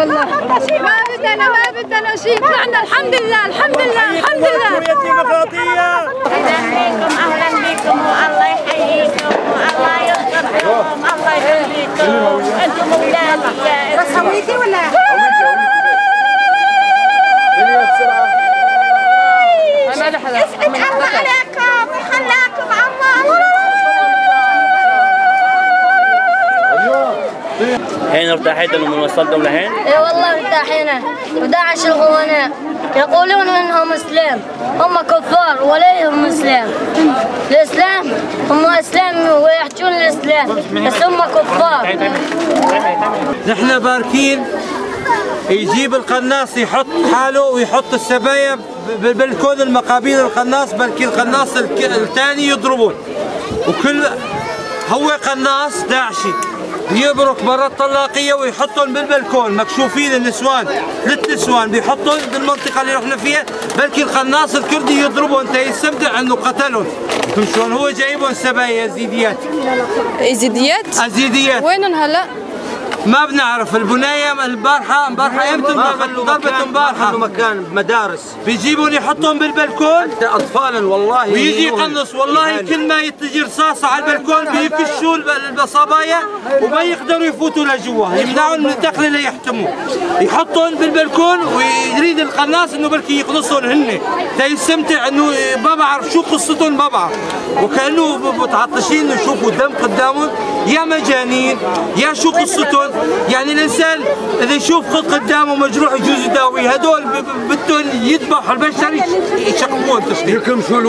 والله، ما بدنا ما بدنا شيء، طلعنا الحمد لله الحمد لله الحمد لله. الحرية الديمقراطية. اهلا بكم اهلا بكم، والله يحييكم والله ينصركم، الله يخليكم، انتم اولادي. بس هويتي ولا؟ يسعد الله عليكم وخلاكم الله. هين ارتاحيت لما وصلتم لهين؟ اي والله ارتاحينا. وداعش الغواناء يقولون انهم اسلام، هم كفار وليهم اسلام. الاسلام هم اسلام ويحجون الاسلام، بس هم كفار. نحن باركين يجيب القناص يحط حاله ويحط السبايا بالبلكون المقابيل القناص، بلكي القناص الثاني يضربون. وكل هو قناص داعشي يبرك برا الطلاقية ويحطهم بالبلكون مكشوفين النسوان، ثلاث نسوان بيحطهم بالمنطقة اللي رحنا فيها، بلكي القناص الكردي يضربهم تيستمتع انه قتلهم. شلون هو جايبهم سبايا يزيديات. يزيديات؟ ازيديات. وينهم هلا؟ ما بنعرف. البناية البارحة امتى ضربت امبارحه؟ مكان مدارس بيجيبهم يحطهم بالبلكون حتى اطفالا والله، ويجي يقنص والله. كل ما يتجي رصاصة على البلكون بيفشوا الصبايا وما يقدروا يفوتوا لجوا، يمنعون من الدخل ليحتموا. يحطهم بالبلكون ويريد القناص انه بلكي يقنصهم هن تيستمتع انه ما بعرف شو قصتهم، ما بعرف. وكانه متعطشين يشوفوا دم قدامهم، يا مجانين يا شو قصتهم. يعني الانسان اذا يشوف قط قدامه مجروح يجوز يداويه، هدول بدهم يذبحوا البشر يشقون.